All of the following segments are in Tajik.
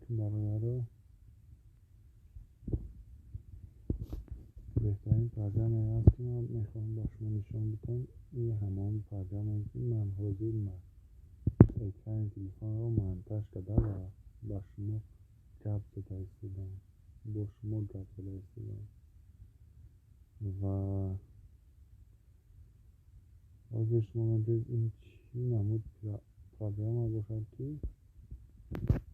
Алайкум, бародаро. Беҳтарин программае аст, ки ман мехоҳам ба шумо нишон бидиҳам. Ин ҳамон программае, ки ман ҳозир экрани телефонро монтаж карда ва ба шумо гап зада истодам, бо шумо гап зада истодам. Ва ҳозир шумо мебинед, ин чӣ намуд программа бошад, ки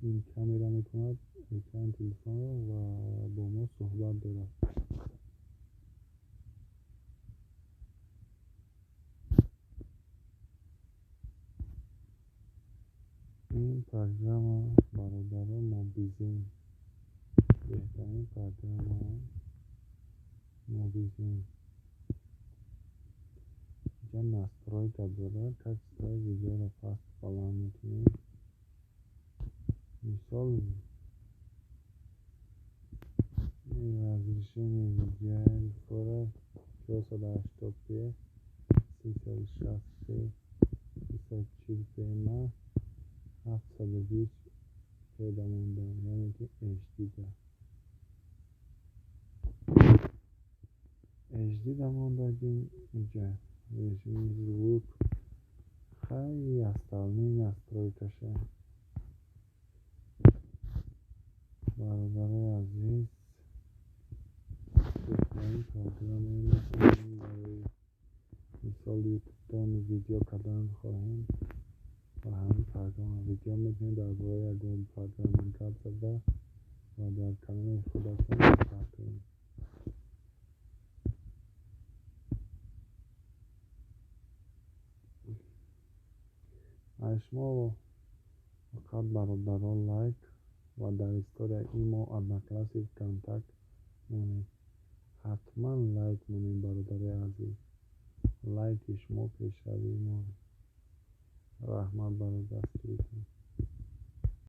ин камера мекунад экрани телефонро ва бо мо суҳбат дорад. Ин программа, бародарон, Мобизен, беҳтарин программа Мобизен. Инҷа настройка дорад, качествои видеоро паст баланд мекунем. Мисол, разрешение видео 480p, 360p, 340p. Ма 720p дамондам, яъне ки HD да. HD дамондагим. Инҷа режими звук, хай, остальные настройкаша. Бародарои азиз, беҳтарин программае метавонем барои мисол ютубтон видео кардан хоҳем, ба ҳамин программа видео мекунем, дар бораи ягон программа гап зада ва дар канали худатон мепартоем. Аз шумо фақат, бародарон, лайк ва дар история имо, Одноклассник, Контакт монед. Ҳатман лайк монед, бародарои азиз. Лайки шумо пешравии мо. Раҳмат барои дастгиритон.